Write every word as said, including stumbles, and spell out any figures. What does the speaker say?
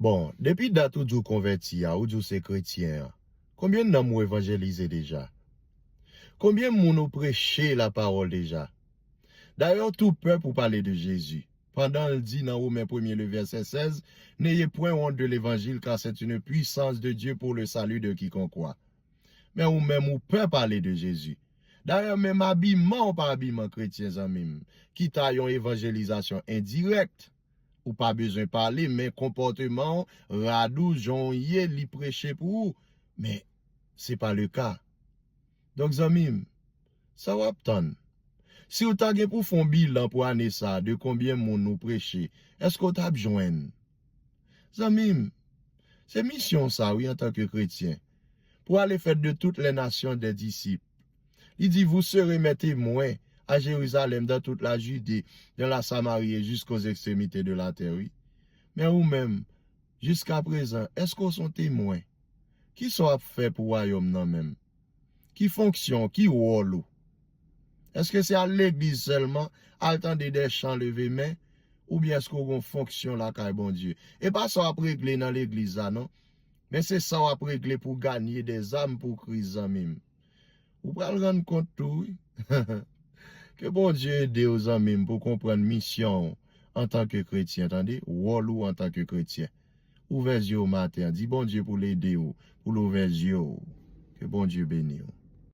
Bon, depi dat ou di w konvèti a, ou di w se kretyen an, konbyen nanm ou evanjelize deja? Konbyen moun ou preche lapawòl deja? Dayè, w tou pè pou pale de Jezi. Pandan l di nan Women premye le vèsè sèz, N'ayez point honte de l'évangile, car c'est une puissance de Dieu pour le salut de quiconque croit. Men ou menm ou pè pale de Jezi. Dayè, menm abiman w pa abiman kretyen, zanmi m, ki ta yon evanjelizasyon endirèk. Ou pa bezwen pale, men konpòteman w, rad ou, jan w ye, li preche pou ou. Men se pa le ka. Donk, zanmi m, sa w ap tann? Si w ta gen pou fè yon bilan pou ane sa a de konbyen moun ou preche, èske w t ap jwenn? Zanmi m, se misyon w sa, wi, antanke kretyen, pour aller faire de toutes les nations des disciples. Li di, Vous serez mes témoins à Jérusalem, dans toute la Judée, dans la Samarie et jusqu'aux extrémités de la terre, wi. Men ou menm, jiska prezan, èske w se yon temwen? Kisa w ap fè pou wayòm nan menm? Ki fonksyon, ki wòl ou? Èske se al legliz sèlman, al tande de chan leve men, oubyen èske w gen yon fonksyon lakay Bondye? E pa sa w ap regle nan legliz la, non. Men se sa w ap regle pou ganye de zam pou Kris, zanmi m. Ou pral rann kont tou, wi. Ke Bondye ede w, zanmi m, pou konprann misyon w antanke kretyen, tande, wòl ou antanke kretyen. Ouvè zye w maten an. Di Bondye pou l ede w, pou l ouvè zye w. Ke Bondye beni w.